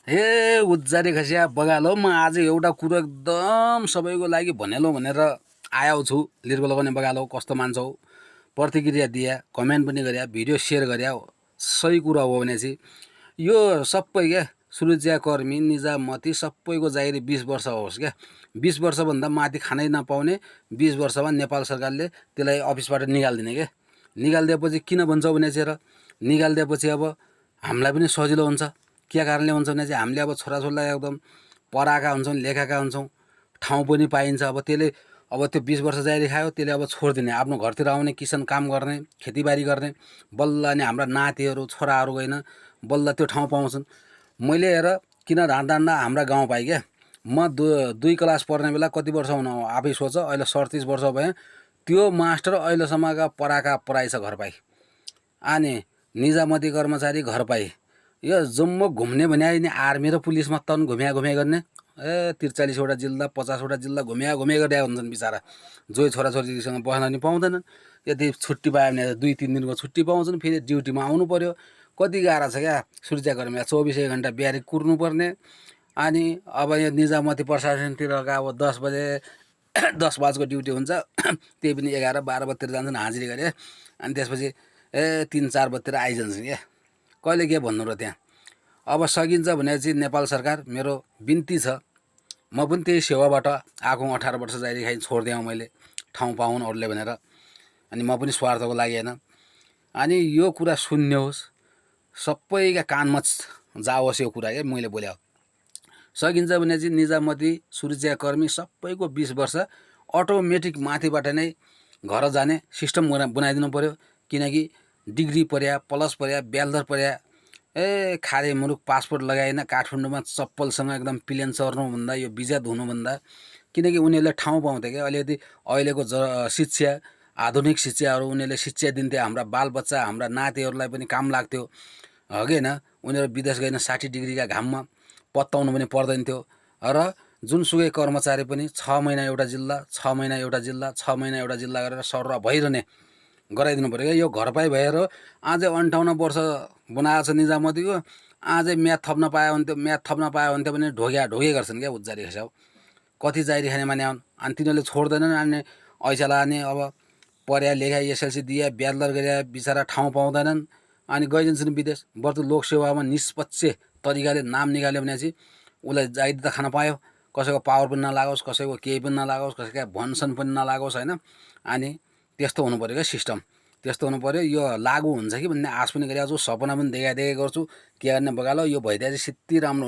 हे उज्जारे खसिया बगालो म आज एउटा कुरो एकदम सबैको लागि भनेलो भनेर आएको छु। लिर्को लगाउने बगालो कस्तो मान्छौ, प्रतिक्रिया दिया, कमेन्ट पनि गरे, भिडियो सेयर गरे। सही कुरा हो भने चाहिँ यो सबै क्या सुरक्षाकर्मी निजामती सबैको जागिर 20 वर्ष होस् क्या। 20 वर्षभन्दा माथि खानै नपाउने 20 वर्षमा नेपाल सरकारले त्यसलाई अफिसबाट निकालिदिने क्या। निकालिदिएपछि किन भन्छौ भने चाहिँ र निकालिदिएपछि अब हामीलाई पनि सजिलो हुन्छ। के कारणले हुन्छ भने चाहिँ हामीले अब छोराछोरीलाई एकदम पढाएका हुन्छौँ, लेखाएका हुन्छौँ, ठाउँ पनि पाइन्छ। अब त्यसले अब त्यो 20 वर्ष जारी खायो, त्यसले अब छोडिदिने, आफ्नो घरतिर आउने, किसान काम गर्ने, खेतीबारी गर्ने, बल्ल अनि हाम्रा नातिहरू छोराहरू गएन बल्ल त्यो ठाउँ पाउँछन्। मैले हेर किन धान्दा हाम्रा गाउँ पाएँ क्या। म दुई क्लास पढ्ने बेला कति वर्ष हुन आफै सोच, अहिले 37 वर्ष भएँ। त्यो मास्टर अहिलेसम्मका पढाएका पढाइ छ घर पाएँ। अनि निजामती कर्मचारी घर पाएँ। यो जम्म घुम्ने भने नि आर्मी र पुलिसमा तन घुम्या गर्ने 43वटा जिल्ला 50वटा जिल्ला घुम्या गरे हुन्छन् बिचारा। जो छोराछोरीसँग बस्न नि पाउँदैनन्। यदि छुट्टी पायो भने 2-3 दिनको छुट्टी पाउँछन्, फेरि ड्युटीमा आउनु पर्यो। कति गाह्रो छ क्या सुरक्षाकर्मीलाई, 24 घन्टा बिहारी कुर्नुपर्ने। अनि अब यो निजामती प्रशासनतिरका अब 10 बजे 10 बजेको ड्युटी हुन्छ, त्यही पनि 11-12 बजीतिर जान्छन् हाजिरी गरे। अनि त्यसपछि 3-4 बजीतिर आइजान्छन् क्या। कहिले के भन्नु र त्यहाँ। अब सकिन्छ भने चाहिँ नेपाल सरकार मेरो बिन्ती छ, म पनि त्यही सेवाबाट आएको 18 वर्ष जारी खाइ छोडिदिएँ मैले ठाउँ पाउनु अरूले भनेर। अनि म पनि स्वार्थको लागि होइन। अनि यो कुरा सुन्नुहोस्, सबैका कानमा जाओस् यो कुरा। क्या मैले बोले सकिन्छ भने चाहिँ निजामती सुरक्षाकर्मी सबैको 20 वर्ष अटोमेटिक माथिबाट नै घर जाने सिस्टम बनाइदिनु पर्यो। किनकि डिग्री पढ्या, प्लस पढ्या, ब्याचलर पढ्या, खारे मुलुक पासपोर्ट लगाएन काठमाडौँमा चप्पलसँग एकदम प्लेन चढ्नुभन्दा यो भिजा धुनुभन्दा, किनकि उनीहरूले ठाउँ पाउँथे क्या। अलिकति अहिलेको शिक्षा, आधुनिक शिक्षाहरू उनीहरूले शिक्षा दिन्थे, हाम्रा बालबच्चा हाम्रा नातिहरूलाई पनि काम लाग्थ्यो हो कि होइन। उनीहरू विदेश गएन 60 डिग्रीका घाममा पत्ताउनु पनि पर्दैन थियो। र जुनसुकै कर्मचारी पनि 6 महिना एउटा जिल्ला, 6 महिना एउटा जिल्ला, 6 महिना एउटा जिल्ला गरेर सर्र भइरहने गराइदिनु पऱ्यो क्या। यो घर पाइ भएर आज 58 वर्ष बनाएको छ निजामतीको। आज म्याथ थप्न पायो भने त्यो पनि ढोगे गर्छन् क्या उज्जारी खस्याउ। कति जारी खाने माने आउन्। अनि तिनीहरूले छोड्दैनन्। अनि ऐसा लाने अब पढ्या लेखा एसएलसी दिए ब्याचलर गरे बिचरा ठाउँ पाउँदैनन्। अनि गइदिन्छन् विदेश। बरु लोकसेवामा निष्पक्ष तरिकाले नाम निकाल्यो भने चाहिँ उसलाई जागिर त खान पायो। कसैको पावर पनि नलागोस्, कसैको केही पनि नलागोस्, कसैका भनसन पनि नलागोस् होइन। अनि त्यस्तो हुनु पऱ्यो क्या सिस्टम, त्यस्तो हुनु पऱ्यो। यो लागु हुन्छ कि भन्ने आश पनि गरिरहेको छु, सपना पनि देखाइ गर्छु। के गर्ने बगालो यो भइदिए चाहिँ सिद्धि राम्रो।